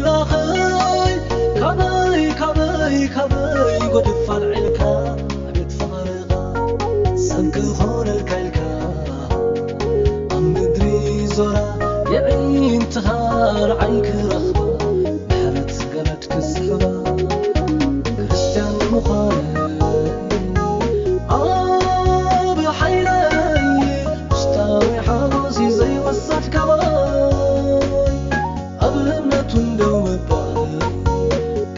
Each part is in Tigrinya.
ኣምላኸይ፣ ካበይ፣ ካበይ፣ ካበይ ጐድፍ ኣልዒልካ፣ ኣቤት ፍቕርኻ፣ ሰብ ክኾነልካ ኢልካ፣ ኣብ ምድሪ ዞራ፣ የዒንትኻ ርዓይ ክረኽባ፣ ምሕረት ገመድ ክስሕባ፣ ክርስትያን ምዃነይ፣ ኣብ ሓይለይ፣ ውሽጣዊ ሓጎስ እዩ ዘይወሰድ ካባይ። ኣብ እምነቱ እንደው ምባል፣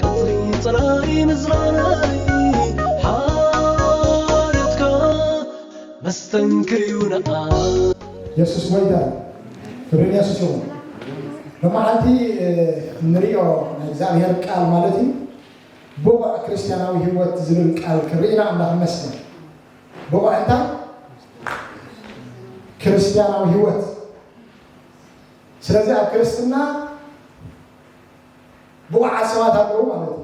ቀትሪ ጸላኢ ምዝራረይ፣ ሓልዮትካ መስተንክር እዩ ንዓይ። የሱስ ጐይታ እዩ። ክብሪ ንየሱስ ይኹን። ሎማዓንቲ፣ እ፣ እንሪኦ ናይ እግዚኣብሔር ቃል ማለት እዩ፣ ብቑዕ ክርስትያናዊ ህይወት ዝብል ቃል ክርኢና ኣምላኽ ይመስገን። ብቑዕ እንታይ? ክርስትያናዊ ህይወት። ስለዚ ኣብ ክርስትና ብቑዓት ሰባት ኣለዉ ማለት እዩ።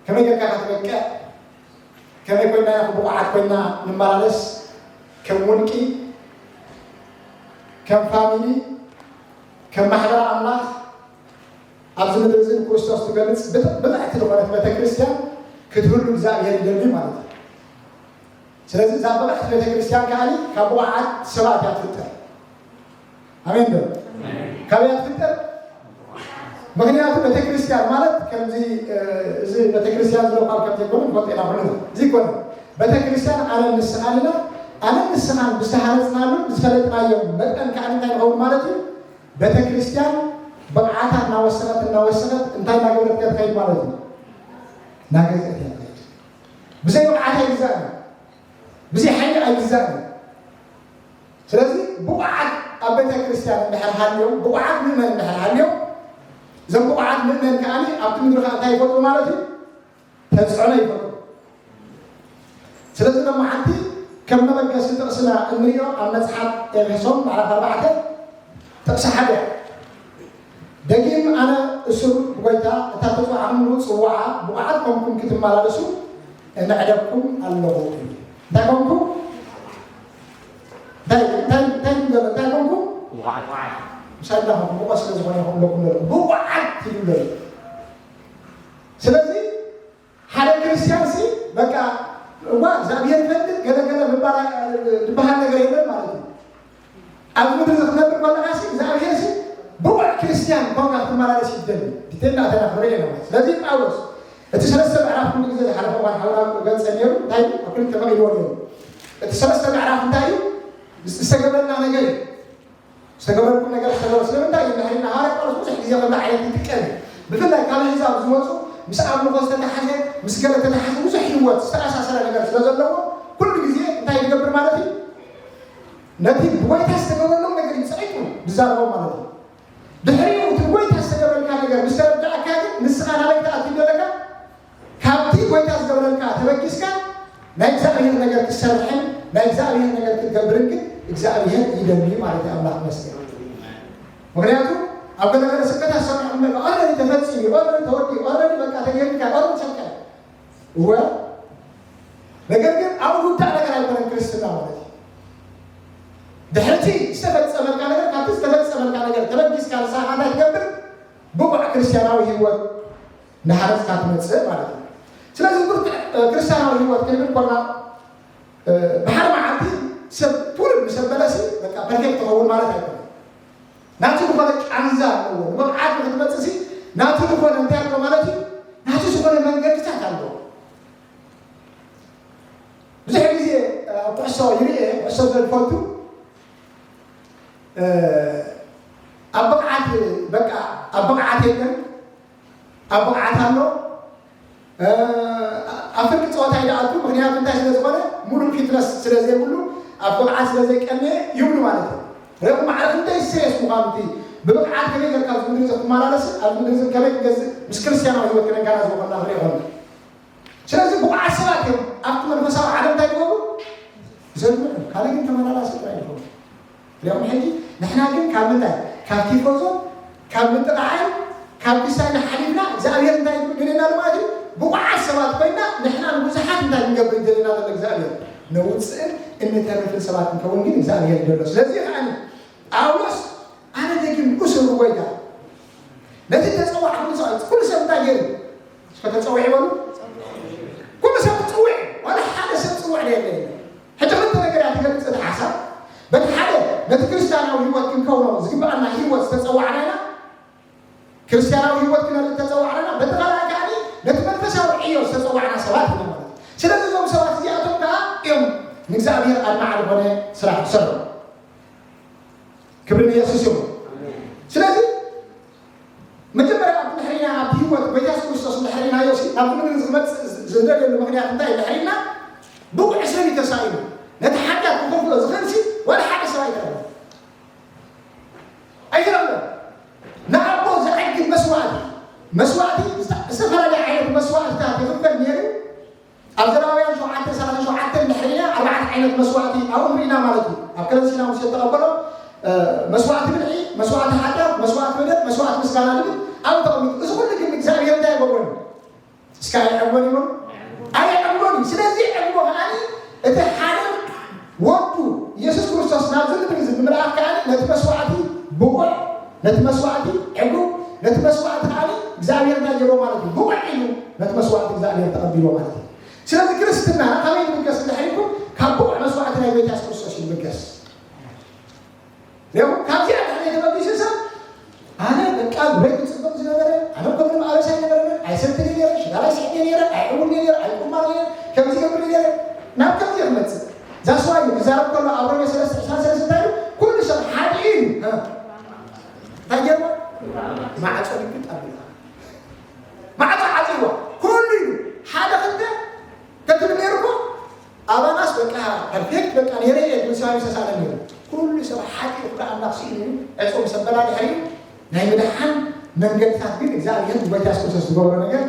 ከመይ ጌርካ ኢኻ ትበቅዕ? ከመይ ኮይና ኢኻ ብቑዓት ኮይና ንመላለስ? ከም ውልቂ፣ ከም ፋሚሊ፣ ከም ማሕበር ኣምላኽ ኣብዚ ምድሪ እዚ ንክርስቶስ ትገልጽ ብጥ-፣ ብጥዕቲ ዝኾነት ቤተ ክርስቲያን ክትህሉ እግዚኣብሔር ይደሊ ማለት እዩ። ስለዚ እዛ ብቕዕቲ ቤተ ክርስቲያን ከኣ ካብ ብቑዓት ሰባት እያ ትፍጠር። ኣሜን ዶ? ካበይ እያ ትፍጠር? ምኽንያቱ ቤተ ክርስቲያን ማለት ከምዚ፣ እ፣ እዚ ቤተ ክርስቲያን ዝለኳል ከም ዘይኮነ ንፈልጦ ኢና ኩልና። እዚ ይኮነ። ቤተ ክርስቲያን ኣነ ንስኻን ኢና። ኣነ ንስኻን ብዝተሃነጽናሉ ብዝፈለጥናዮ መጠን ከኣ እንታይ ንኸውን ማለት እዩ? ቤተ ክርስቲያን ብቕዓታ እናወሰኸት እናወሰኸት እንታይ እናገበረት እያ ትኸይድ ማለት እዩ? እናገዝአት እያ ትኸይድ። ብዘይ ብቕዓት ኣይግዛእን እዩ። ብዘይ ሓይሊ ኣይግዛእን እዩ። ስለዚ ብቑዓት ኣብ ቤተ ክርስቲያን እንድሕር ሃልዮም፣ ብቑዓት ምእመን እንድሕር ሃልዮም፣ እዞም ብቑዓት ምእመን ከኣ ኣብቲ ምድሪ ከኣ እንታይ ይፈጥሩ ማለት እዩ? ተጽዕኖ ይፈጥሩ። ስለዚ ሎማዓንቲ ከም መበገሲ ጥቕስና እንሪኦ ኣብ መጽሓፍ ኤፌሶን ምዕራፍ ኣርባዕተ ጥቕሲ ሓደ እያ። ደጊም ኣነ እሱር ብጎይታ እታ ተጽዋዕኩምሉ ጽዋዓ ብቑዓት ኮንኩም ክትመላለሱ እምዕደኩም ኣለኹ። እንታይ ኮንኩ? እንታይ፣ እንታይ፣ እንታይ ትብሉ ዘለኹ? እንታይ ኮንኩ? ብቑዓት። ምሳይ እንዳኾንኩ ብቑዓት ስለ ዝኾነ ይኹን ኣለኩም ዘለኹ። ብቑዓት ትብሉ ዘለኹ። ስለዚ ሓደ ክርስቲያን ሲ በቃ እዋ እግዚኣብሔር ይፈልጥ ገለ ገለ ምባል፣ ዝበሃል ነገር የለን ማለት እዩ። ኣብ ምድሪ እዚ ክትነብር ከለኻ ሲ እግዚኣብሔር ሲ ብቑዕ ክርስቲያን ኮንካ ክትመላለስ ይደሊ። ዲቴል እናተና ክብሪ የለን። ስለዚ ጳውሎስ እቲ ሰለስተ ምዕራፍ ኩሉ ግዜ ዝሓለፈ እዋን ሓውና ገልጸ ነይሩ። እንታይ እዩ? ኣብ ክልተ መቒልዎ ነይሩ። እቲ ሰለስተ ምዕራፍ እንታይ እዩ? ዝተገብረልና ነገር እዩ። ዝተገበረልኩም ነገር ዝተገበረ ስለምንታይ እዩ? እንድሕር ኢልና ሃዋርያ ጳውሎስ ብዙሕ ግዜ ከምዚ ዓይነት ይጥቀም እዩ። ብፍላይ ካብ ኣህዛብ ዝመፁ ምስ ኣምልኾ ዝተተሓዘ፣ ምስ ገለ ዝተተሓዘ ብዙሕ ህይወት ዝተኣሳሰረ ነገር ስለ ዘለዎ ኩሉ ግዜ እንታይ ይገብር ማለት እዩ? ነቲ ብጎይታ ዝተገበረሎም ነገር እዩ ፀቂጡ ዝዛረቦ ማለት እዩ። ድሕሪኡ እቲ ብጎይታ ዝተገበረልካ ነገር ምስ ተረዳእካ ግን ንስኻ ናበይ ትኣቱ ኣለካ? ካብቲ ጎይታ ዝገበረልካ ተበጊስካ ናይ እግዚኣብሔር ነገር ክትሰርሕን ናይ እግዚኣብሔር ነገር ክትገብርን ግን እግዚኣብሔር ይደሊ ማለት እዩ። ኣምላኽ ይመስገን። ምኽንያቱ ኣብ ገለገለ ስብከታት ሰሚዕኩም ኣለኹ፣ ኦረዲ ተፈጺሙ እዩ፣ ኦረዲ ተወዲኡ፣ ኦረዲ በቃ ተገይርካ፣ ኦረዲ ሰብካ። እወ፣ ነገር ግን ኣብ ዝውዳእ ነገር ኣይኮነን ክርስትና ማለት እዩ። ድሕርቲ ዝተፈጸመልካ ነገር፣ ካብቲ ዝተፈጸመልካ ነገር ተበጊስካ ንስኻ እንታይ ትገብር? ብቑዕ ክርስትያናዊ ህይወት እናሃነጽካ ትመጽእ ማለት እዩ። ስለዚ ብርቱዕ፣ እ፣ ክርስትያናዊ ህይወት ክንብል ኮና፣ እ፣ ብሓደ መዓልቲ ሰብ ትውልድ ምስ ኣበለሲ በቃ ፐርፌክት ትኸውን ማለት ኣይኮነን። ናቱ ዝኾነ ቃንዛ ኣለዎ። ንብቕዓት ንክትመጽእ ሲ ናቱ ዝኾነ እንታይ ኣለዎ ማለት እዩ? ናቱ ዝኾነ መንገድታት ኣለዎ። ብዙሕ ግዜ፣ እ፣ ኣብ ኩዕሶ ይርኢ፣ ኩዕሶ ዝፈልጡ፣ እ፣ ኣብ ብቕዓት፣ በቃ ኣብ ብቕዓት የለን፣ ኣብ ብቕዓት ኣሎ። እ፣ ኣብ ፍርቂ ጸወታ እዩ ዝኣቱ። ምኽንያቱ እንታይ ስለ ዝኾነ? ሙሉእ ፊትነስ ስለ ዘይብሉ፣ ኣብ ብቕዓት ስለ ዘይቀነየ ይብሉ ማለት እዩ። ርኢኹም ማዕረ ክንደይ ሲሪየስ ምዃኑ፣ እቲ ብብቕዓት ከመይ ጌርካ ኣብዚ ምድሪ ክትመላለስ፣ ኣብዚ ምድሪ እዚ ከመይ ክትገዝእ፣ ምስ ክርስትያናዊ ህይወት ከነገናዝቦ ከለና ክንሪኦ ከለና። ስለዚ ብቑዓት ሰባት እዮም ኣብቲ መንፈሳዊ ዓለም እንታይ ይገብሩ? ዘልምዑ። ካልእ ግን ተመላላሲ ጥራይ ይኸውን። ሪኦም ሕጂ ንሕና ግን ካብ ምንታይ? ካብ ቲፎዞ፣ ካብ ምጥቓዓይ፣ ካብ ክስታይ ሓሊፍና እግዚኣብሔር እንታይ ይደልየና ኣሎ ማለት እዩ? ብቑዓት ሰባት ኮይና ንሕና ንብዙሓት እንታይ ክንገብር ይደልየና ዘሎ እግዚኣብሔር? ነውፅእን እንተርፍን ሰባት ክንከውን ግን እግዚኣብሔር ይደሎ። ስለዚ ከዓኒ ጳውሎስ ኣነ ደጊም እሱር ብጎይታ ነቲ ተጸዋዕ ኩሉ ሰብ፣ ኩሉ ሰብ እንታይ ገይሩ? እስከ ተጸውዕ ይበሉ። ኩሉ ሰብ ጽውዕ፣ ዋላ ሓደ ሰብ ጽውዕ ደየለ የለ። ሕጂ ክልተ ነገር እያ ትገልጽ እቲ ሓሳብ። በቲ ሓደ ነቲ ክርስትያናዊ ህይወት ክንከውኖ ዝግብኣና ህይወት ዝተጸዋዕና ኢና። ክርስትያናዊ ህይወት ክነርኢ ዝተጸዋዕና ኢና። በቲ ካልኣይ ከኣ ነቲ መንፈሳዊ ዕዮ ዝተጸዋዕና ሰባት ኢና ማለት እዩ። ስለዚ እዞም ሰባት እዚኣቶም ከኣ እዮም ንእግዚኣብሔር ኣድማዕ ዝኾነ ስራሕ ዝሰርሑ። ክብሪ ንየሱስ ይኹን። ስለዚ መጀመርያ ኣብቲ ድሕሪና ኣብቲ ህይወት ጎይታ የሱስ ክርስቶስ እንድሕሪናዮ ሲ ናብ ምድሪ ዝመጽእ ዝደልየሉ ምኽንያት እንታይ እንድሕሪና ብቑዕ ሰብ እዩ ተሳኢሉ። ነቲ ሓጢኣት ክኸፍሎ ዝኽእል ሲ ዋላ ሓደ ሰብ ኣይተረፈን። ኣይተረፈን። ንኣቦ ዘዕግብ መስዋእቲ፣ መስዋእቲ፣ ዝተፈላለየ ዓይነት መስዋእትታት ይኽፈል ነይሩ። ኣብ ዘሌዋውያን ሸውዓተ ሰላሳ ሸውዓተ እንድሕር ኢልና ኣርባዕተ ዓይነት መስዋእቲ ኣብኡ ንርኢ ኢና ማለት እዩ። ኣብ ከረን ሲና ሙሴ ዝተቐበሎ፣ እ፣ መስዋእቲ ብልዒ፣ መስዋእቲ ሓጢኣት፣ መስዋእቲ በደል፣ መስዋእቲ ምስጋና ዝብል ኣብኡ ተቐሚጡ። እዚ ኩሉ ግን እግዚኣብሔር እንታይ ኣይገብሮን እዩ? እስከ ኣይዕግቦን እዩ? ኣይዕግቦን እዩ። ስለዚ ዕግቦ ከኣ እቲ ሓደ ወዱ ኢየሱስ ክርስቶስ ናብዚ ምድሪ እዚ ብምልኣኽ ከኣ ነቲ መስዋእቲ ብቑዕ፣ ነቲ መስዋእቲ ዕጉብ፣ ነቲ መስዋእቲ ከኣ እግዚኣብሔር እንታይ ገይርዎ ማለት እዩ? ብቑዕ ኢሉ ነቲ መስዋእቲ እግዚኣብሔር ተቐቢልዎ ማለት እዩ። ስለዚ ክርስትና ካበይ ይብገስ እንድሕር ኢልኩም፣ ካብ ብቑዕ መስዋእቲ ናይ ጎይታ የሱስ ክርስቶስ ይብገስ። ሪኦም ካብዚኣ ድሕሪ ተበጊሱ ሰብ ኣነ በቃ ጉባኤ ክጽብቕ ዝነበረ፣ ኣነ እኮ ምንም ኣበሳ ኣይነበረንን፣ ኣይሰትን ነይረ፣ ሽጋራ ኣይስሕን ነይረ፣ ኣይዕውልን ነይረ፣ ኣይቁማር ነይረ፣ ከምዚ ገብር ነይረ፣ ናብ ከምዚ ክመጽእ። ዛስዋይ ክዛረብ ከሎ ኣብ ሮሜ ሰለስተ ዕስራን ሰለስተን እንታይ እዩ? ኩሉ ሰብ ሓጢኡ እዩ። እ። እንታይ ገይርዎ? ማዕጾ ድግጥ ኣቢልካ። ማዕጾ ዓጺዋ። ኩሉ እዩ። ሓደ ክልተ ተትብል ነይሩ እኮ ኣባናስ በቃ ፐርፌክት በቃ ነይረ እየ ዝብል ሰብ ኣይምሰሳለን ነይሩ። ኩሉ ሰብ ሓጢኡ ክዳ ኣምላኽ ስኢኑ እዩ። ዕጹ ምስ ኣበላ ድሕሪኡ ናይ ምድሓን መንገድታት ግን እግዚኣብሔር ብጎይታ የሱስ ክርስቶስ ዝገብሮ ነገር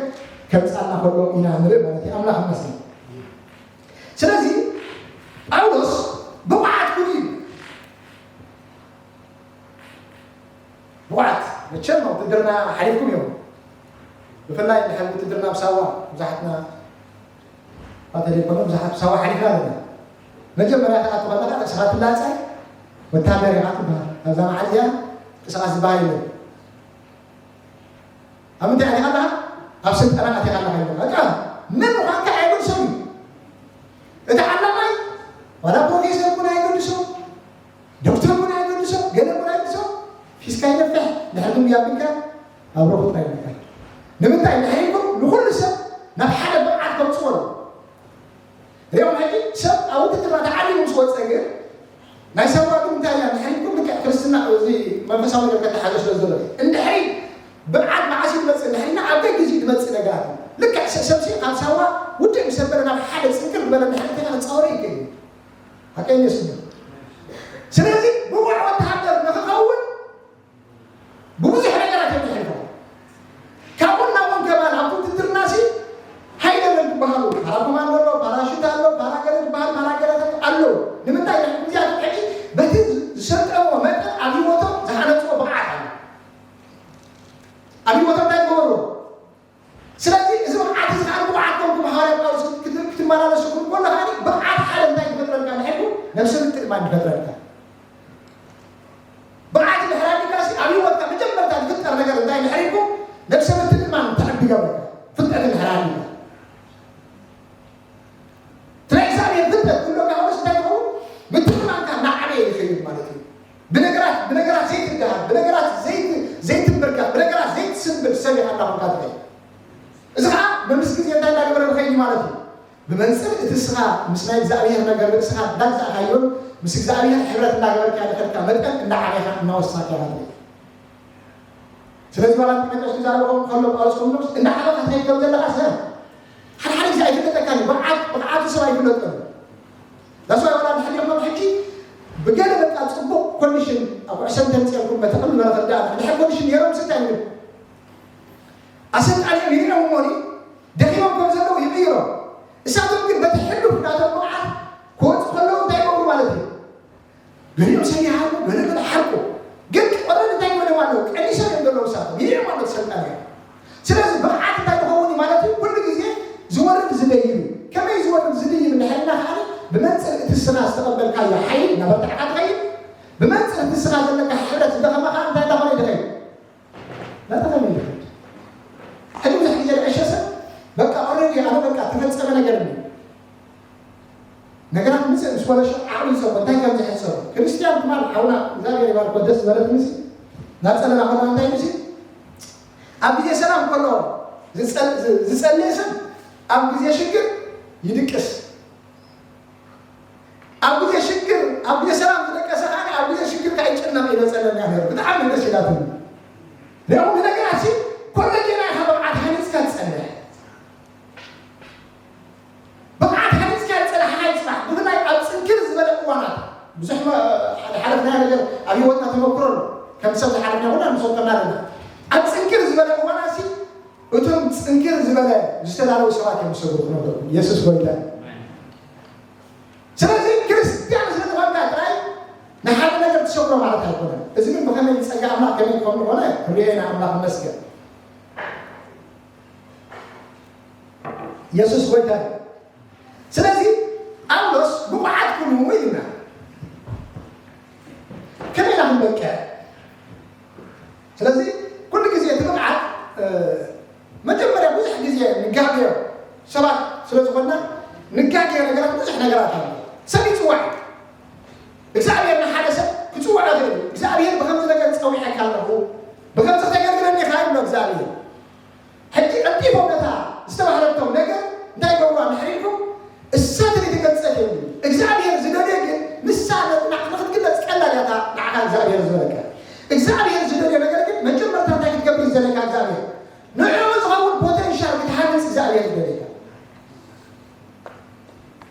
ከምጻልና ከሎ ኢና ንርኢ ማለት እዩ። ኣምላኽ ይመስገን። ስለዚ ጳውሎስ ብቑዓት ኩኑ እዩ። ብቑዓት መቸም ውትድርና ሓሊፍኩም እዮም። ብፍላይ ድሕሪ ውትድርና ኣብ ሳዋ ብዙሓትና ባተለይ ኮነ ብዙሓት ሳዋ ሓሊፍና ኣለና። መጀመርያ ትኣቱ ከለኻ ርእስኻ ትላጸ ወታደር ኢኻ ትበሃል። ኣብዛ መዓልቲ እዚኣ ቅስቃስ ዝበሃል የለን። ኣብ ምንታይ ኣቲኻ ኣለኻ? ኣብ ስልጠና ኣቲኻ ኣለኻ ይብለካ። በቃ መን ምዃንካ ኣየገድሶን እዩ። እቲ ዓላማይ ዋላ ፕሮፌሰር እውን ኣየገድሶ፣ ዶክተር እውን ኣየገድሶ፣ ገለ እውን ኣየገድሶ። ፊስካ ይነፍሕ፣ ድሕሪ ግንቢ ኣቢልካ ኣብ ሮቦት ኣይብልካ። ንምንታይ? ድሕሪ ኢልኩም ንኹሉ ሰብ ናብ ሓደ ብቕዓት ከምጽዎ ኣለዎ። ሪኦም ሕጂ ሰብ ኣብ ውትድርና ተዓሊሙ ምስ ወፀ ግን ናይ ሰብ ዋግእ እንታይ እያ? እንድሕሪ ኢልኩም ልክዕ ክርስትና እዚ መንፈሳዊ ነገር ከተሓዞ ስለ ዘሎ እንድሕሪ ብቕዓት መዓስ እዩ ዝመፅእ? እንድሕሪና ኣብ ገ ግዜ ዝመፅእ ነገራት እዩ። ልክዕ ሰ- ሰብሲ ካብ ሳዋ ውድእ ምስ ኣበለ ናብ ሓደ ፅንክር ዝበለ እንድሕሪ እንተና ክፃወረ ይገኝ ሓቀኛ ስሙ። ስለዚ ብቑዕ ወተሃደር ንክኸውን ብብዙሕ ነገራት እዮም ዝሕልፉ። ካብኡ እናውን ከማን ኣብ ውትድርና ሲ ሃይለመን ዝበሃሉ ፓራ ኮማንዶ ኣሎ፣ ፓራሹት ኣሎ፣ ፓራገለ ዝበሃል ፓራገለ ኣሎ። ንምንታይ? እዚኣቶም ሕጂ በቲ ዝሰልጠንዎ መጠን ኣብ ህይወቶም ዝሃነፅዎ ብቕዓት ኣሎ። ኣብ ህይወቶም እንታይ ይገበሩ? ስለዚ እዚ ብቕዓት እዚ ከዓ ብቕዓት ኮንኩም ሃዋርያ ጳውሎስ ክት- ክትመላለሱ ክንኮሎ ከዓ ብቕዓት ሓደ እንታይ ይፈጥረልካ ንሕልኩ ነብሰ ምትእምማን ይፈጥረልካ። ብቕዓት እንድሕር ኣሊካ ሲ ኣብ ህይወትካ መጀመርታ ዝፍጠር ነገር እንታይ እንድሕር ኢልኩም ነብሰ ምትእምማን ተዕቢ ይገብረካ። ፍልጠት እንድሕር ኣሊካ ትናይ እግዚኣብሔር ፍልጠት ክህልወካ ከሎስ እንታይ ትኸውን? ምትእምማንካ እናዓበየ ይኸይድ ማለት እዩ። ብነገራት ብነገራት ዘይትደሃብ፣ ብነገራት ዘይት ዘይትንበርከኽ፣ ብነገራት ዘይትስንብድ ሰብ ኢኻ እናኾንካ ትኸይድ። እዚ ኸዓ መምስ ግዜ እንታይ እናገበረ ንኸይድ ማለት እዩ። ብመንፅር እቲ እስኻ ምስ ናይ እግዚኣብሔር ነገር ርእስኻ እንዳግዛእካዮን ምስ እግዚኣብሔር ሕብረት እናገበርካ ንኸድካ መጠን እንዳዓበኻ እናወሳካ ማለት እዩ። ስለዚ ዋላ ጢሞቴዎስ ክዛረቦም ከሎ ጳውሎስ ከምኖስ እንዳዓበኻ ትኸይድ ከም ዘለኻ ሰብ ሓደ ሓደ ግዜ ኣይፍለጠካን እዩ። ብዓት ብቕዓቱ ሰብ ኣይፍለጠን። ዳስዋ ዋላ ድሕር ኢኹም ሕጂ ብገለ በቃ ፅቡቕ ኮንዲሽን ኣብ ኩዕሰን ተምፅኤልኩም መተቕም መረፈዳ ድሕር ኮንዲሽን ነይሮም ስታይ ንብል ኣሰልጣኒኦም ይሪኦም እሞኒ ደኺሞም ከም ዘለዉ ይቕይሮም። እሳቶም ግን በቲ ሕሉፍ ናቶም ብቕዓት ክወፁ ከለዉ እንታይ ይገብሩ ማለት እዩ? ገሊኦም ሰብ ይሃርሙ፣ ገለ ገለ ሓርቁ። ግን ቆረን እንታይ ይበሎም ኣለዉ? ቀኒሶም እዮም ዘለዉ እሳቶም ይሪኦም ኣለዉ ሰልጣን እዮም። ስለዚ ብቕዓት እንታይ ክኸውን እዩ ማለት እዩ? ኩሉ ግዜ ዝወርድ ዝደይብ እዩ። ከመይ ዝወርድ ዝደይብ እንድሕር ኢና ከኣ ብመንፅር እቲ ስና ዝተቐበልካዮ ሓይሊ እናበርታዕካ ትኸይድ። ብመንፅር እቲ ስና ዘለካ ሕብረት ዝደኸመ ከኣ እንታይ እናኾነ ይድኸይድ? ናታ ከመይ ይኸድ? ሕጂ ብዙሕ ግዜ ዝዕሸ ሰብ በቃ ኦልሬዲ ኣነ በቃ ተፈጸመ ነገር እዩ። ነገራት ምጽእ ምስ በለሾ ዓቕሊ ይጸቦ እንታይ ከም ዝሕሰቡ። ክርስትያን ትማል ሓውና እግዚኣብሔር ይባርኮ ደስ ዝበለት ምሲ ናጸለና ከሎ እንታይ ምሲ ኣብ ግዜ ሰላም ከሎ ዝጸል- ዝ- ዝጸልእ ሰብ ኣብ ግዜ ሽግር ይድቅስ። ኣብ ግዜ ሽግር ኣብ ግዜ ሰላም ዝደቀሰ ከዓ ኣብ ግዜ ሽግር ከዓ ይጨነቕ ይመጸለና ነሩ። ብጣዕሚ ደስ ይላትኒ። ንኹሉ ነገራት ሲ ኮለጌና ኢኻ ብቕዓት ሃኒፅካ ትጸንሕ። ብቕዓት ሃኒፅካ ዝፀናሕኻ ይፅናሕ። ብፍላይ ኣብ ፅንክር ዝበለ እዋናት ብዙሕ መ- ዝሓለፍናዮ ነገር ኣብ ህይወትና ተመክሮ ኣሎ። ከም ሰብ ዝሓለፍና ኩና ንፈልጦና ኣለና። ኣብ ፅንክር ዝበለ እዋናት ሲ እቶም ፅንክር ዝበለ ዝተዳለዉ ሰባት እዮም ዝሰግሩ ክነግረኩም። የሱስ ጎይታ እዩ። ስለዚ ክርስትያን ስለዝኾንካ ጥራይ ንሓደ ነገር ትሰግሮ ማለት ኣይኮነን። እዚ ግን ብኸመይ ጸጋ ኣምላኽ ከመይ ክኸውን ዝኾነ ክንሪኦ ኢና። ኣምላኽ ይመስገን። የሱስ ጎይታ እዩ። ስለዚ ጳውሎስ ብቑዓት ኩኑ ኢሉና ከመይ ኢና ክንበቅዕ? ስለዚ ኩሉ ግዜ እቲ ብቕዓት መጀመርያ ብዙሕ ግዜ ንጋገዮ ሰባት ስለ ዝኾንና ንጋገዮ ነገራት ብዙሕ ነገራት ኣሎ። ሰብ ይፅዋዕ እዩ። እግዚኣብሔር ንሓደ ሰብ ክፅውዖ ይኽእል እዩ። እግዚኣብሔር ብከምዚ ነገር ፀዊዐካ ኣለኹ ብከምዚ ክተገልግለኒ ኢኻ ይብሎ እግዚኣብሔር። ሕጂ ቀልጢፎም ነታ ዝተባህለቶም ነገር እንታይ ይገብሩዋ እንድሕር ኢልኩም እሳት ዘይተገልጸት የብሉ። እግዚኣብሔር ዝደልዮ ግን ንሳ ነጽናዕ ንክትግለጽ ቀላል እያ እታ ንዓኻ እግዚኣብሔር ዝበለካ። እግዚኣብሔር ዝደልዮ ነገር ግን መጀመርታ እንታይ ክትገብር ዝደለካ እግዚኣብሔር ንዕኡ ዝኸውን ፖቴንሻል ክትሃንጽ እግዚኣብሔር ዝደልየካ።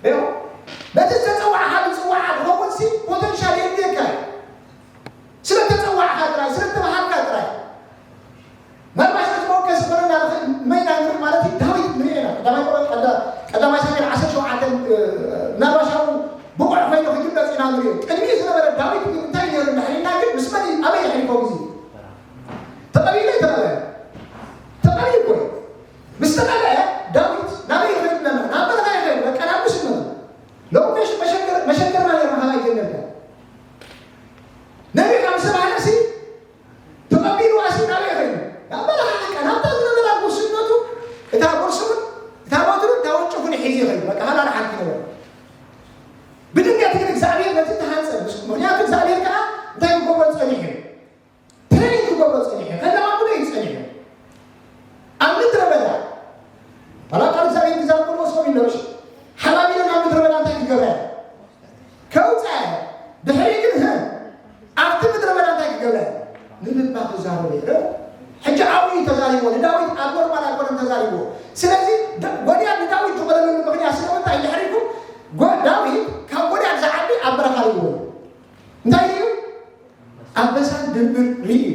እዩ ነቲ ዝተጸዋዕካ ዝጽዋዓ ክኸውን ሲ ፖቴንሻል የድልየካ እዩ። ስለ ተጸዋዕካ ጥራይ ስለ ተባሃልካ ጥራይ ናባሽ ክትመወከስ ዝኾነና ንኽእል መይና ንርኢ ማለት እዩ። ዳዊት ንርኢ ኢና። ቀዳማይ ቆሮንቶስ ቀዳ- ቀዳማይ ሳሙኤል ዓሰርተ ሸውዓተ፣ እ፣ ናባሽ ኣብኡ ብቑዕ ኮይኑ ክግለጽ ኢና ንርኢ። ቅድሚኡ ዝነበረ ዳዊት ግን እንታይ ነይሩ እንድሕር ኢልና ግን ምስ መን እዩ? ኣበይ የሕሊፎ ግዜ? ተቐቢኡ ኣይተቐበለን? ተቐቢኡ እኮ እዩ። ምስ ተቐበአ ዳዊት ናበይ ይኸይድ ኣለና? ናብ በረኻ ይኸይድ። በቃ ናብ ምስነቱ። ሎሚ መሸ- መሸገር- መሸገርና ነይርና ካባይ ጀመርካ። ነቢይ ካብ ዝተባህለ ሲ ተቐቢሉ ኣስዩ ናበይ ይኸይድ? ናብ በረኻ በቃ ናብታ ዝነበራ ጉስነቱ እታ ቦርሱን እታ በትሩን እታ ወንጭፉን ሒዙ ይኸይድ። በቃ ሃላል ሓንቲ ነበረ። ብድንገት ግን እግዚኣብሔር ነቲ ተሃንጸ። ምስ- ምኽንያቱ እግዚኣብሔር ከዓ እንታይ ክገብሮ ጸኒሑ እዩ? ትሬኒንግ ክገብሮ ጸኒሑ እዩ። ከለማምዶ እዩ ጸኒሑ። ኣብ ምድረ በዳ ዋላ ቃል እግዚኣብሔር ክዛብ ክብሎ ሰው ይለምሽ ሓላቢሎ ናብ ምድረ በዳ እንታይ ክገብረ ከውፅኣ ድሕሪ ግን ህ ኣብቲ ምድረ በዳ እንታይ ክገብረ ንልባ ክዛረበ ይረ ሕጂ ኣብኡ እዩ ተዛሪቦ። ንዳዊት ኣብ ኖርማል ኣይኮነን ተዛሪቦ። ስለዚ ደ- ጎልያድ ንዳዊት ዝቆለለሉ ምክንያት ስለምንታይ ድሕሪኩም ጎ- ዳዊት ካብ ጎልያድ ዝዓቢ ኣብ በረኻ ይዎ እንታይ እዩ ኣንበሳን ድብር ርኢ እዩ።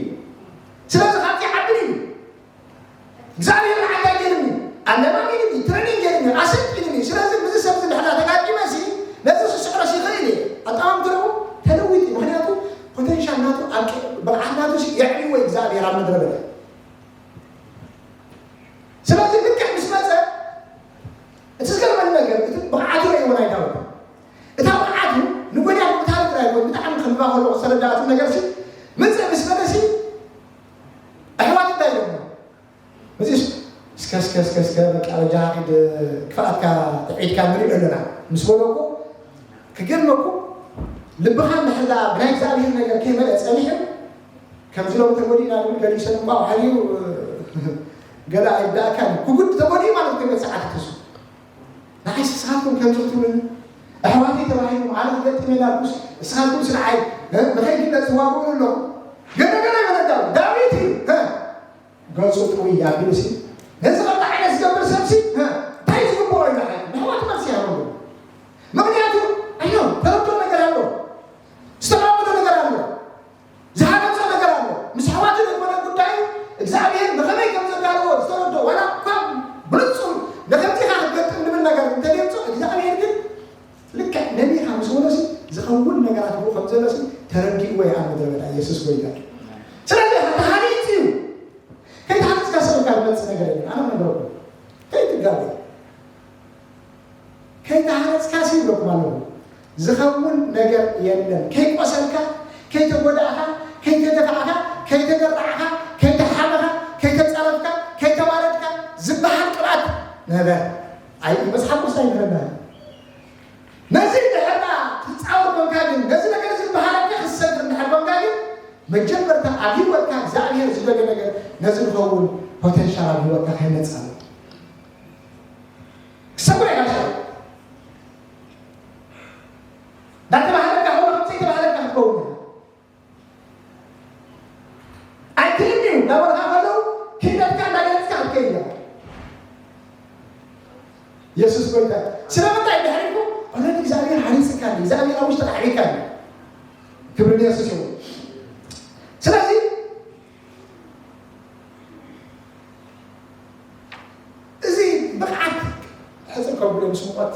ስለዚ ካብቲ ዓቢ እዩ እግዚኣብሔር ንዓይ እንታይ ገይሩኒ ኣለማሚዱኒ ትሬኒንግ ገይሩኒ ኣሰልጢኑኒ። ስለዚ ምዚ ሰብ ዝድሕና ተጋጢመ ሲ ነዚ ክስዕሮስ ይኽእል እየ ኣጣማምትኡ ተለዊጡ። ምክንያቱ ፖቴንሻል ናቱ ኣብ ብቕዓት ናቱ ሲ የዕብዎ እግዚኣብሔር ኣብ ምድረ በዳ። ስለዚ ልክዕ ምስ መፀ እቲ ዝገርመኒ ነገር እቲ ብቕዓቱ ረእይዎ ናይ ዳዊት እታ ብቕዓቱ ንጎልያድ ምቕታል ጥራይ ይኮን ብጣዕሚ ከንብባ ከለኹ ዝተረዳእቱ ነገር ሲ ምፅእ ምስ በለ ሲ ኣሕዋት እንታይ ኢሎም እዚ እስከ እስከ እስከ እስከ በቃ በጃኻ ኪድ ክፍኣትካ ጥዕኢትካ ንሪኦ ኣለና ምስ በለኩ ክገርመኩ ልብኻ እንድሕር ብናይ እግዚኣብሔር ነገር ከይመልአ ፀኒሑ ከምዚ ሎም ተጎዲእና ንብል ገሊኡ ሰብ እንቋቑሖ ድዩ ገለ ኣይዳእካን ክጉድ ተጎዲኡ ማለት ከይመፅእ ዓክትሱ ንዓይ ንስኻትኩም ከምዚ ክትብሉኒ ኣሕዋተይ ተባሂሉ ኣነ ክገጥም እየ ዳርኩስ ንስኻትኩም ስንዓይ ንኸይግለፅ ትዋግኡኒ ኣለኹም ገለ ገለ ይበለዳ ዳዊት እዩ ገፁ ጥውይ ኣቢሉ ሲ ነዚ ከምዚ ዓይነት ዝገብር ሰብ ሲ እንታይ ዝግብኦ ኢሉ ንሕዋት መልሲ ይሃበሉ ምኽንያቱ ኣዮ ተረድኦ ነገር ኣሎ ዝተማመኖ ነገር ኣሎ ዝሃነፆ ነገር ኣሎ ምስ ኣሕዋቱ ዘይኮነ ጉዳዩ እግዚኣብሔር ንኸመይ ከም ዘዳለዎ ዝተረድኦ ዋላ እኳ ብንፁር ንከምዚኻ ክትገጥም ዝብል ነገር እንተደምፆ እግዚኣብሔር ግን ልክዕ ነቢኻ ምስ በሎሲ ዝኸውን ነገራት ብኡ ከም ዘሎሲ ተረዲእዎ እዩ ኣብ ምድረ በዳ ኢየሱስ ጎይታ እዩ ስለዚ ተሃኒፁ እዩ ከይተሃነፅካ ሰብ ኢልካ ዝመፅእ ነገር የለን ኣነ ነግረኩም ከይትጋገ ከይተሃነፅካ ሲ ይብለኩም ኣለኹ ዝኸውን ነገር የለን ከይቆሰልካ ከይተጎዳእካ ከይተደፋዕካ ከይተደራዕካ ከይተሓመኻ ነበረ። ኣይ መጽሓፍ ቅዱስ ኣይምህረና። ነዚ እንድሕርና ትጻወር ኮንካ ግን፣ ነዚ ነገር እዚ ዝበሃለካ ክትሰግር እንድሕር ኮንካ ግን፣ መጀመርታ ኣብ ህይወትካ እግዚኣብሔር ዝደልዮ ነገር ነዚ ዝኸውን ፖቴንሻል ኣብ ህይወትካ ከይመጽእ ኣለዎ። ክሰጉር ኢኻ ሻ። እንዳተባህለካ ሆኖ ከምዘይተባህለካ ክትከውን ኢኻ። ኣይትህልዩ እንዳበልካ ከለዉ ክህነትካ እንዳገለጽካ ክትከይድ ኢኻ። የሱስ ጎይታ። ስለምንታይ ድሕሪኩ ኦረዲ እግዚኣብሔር ሃኒጽካ ኣሎ። እግዚኣብሔር ኣብ ውሽጥካ ኣዕቢካ ኣሎ። ክብሪ ንየሱስ ይኹን። ስለዚ እዚ ብቕዓት ሕጽር ከብሎ ምስ ሙቐት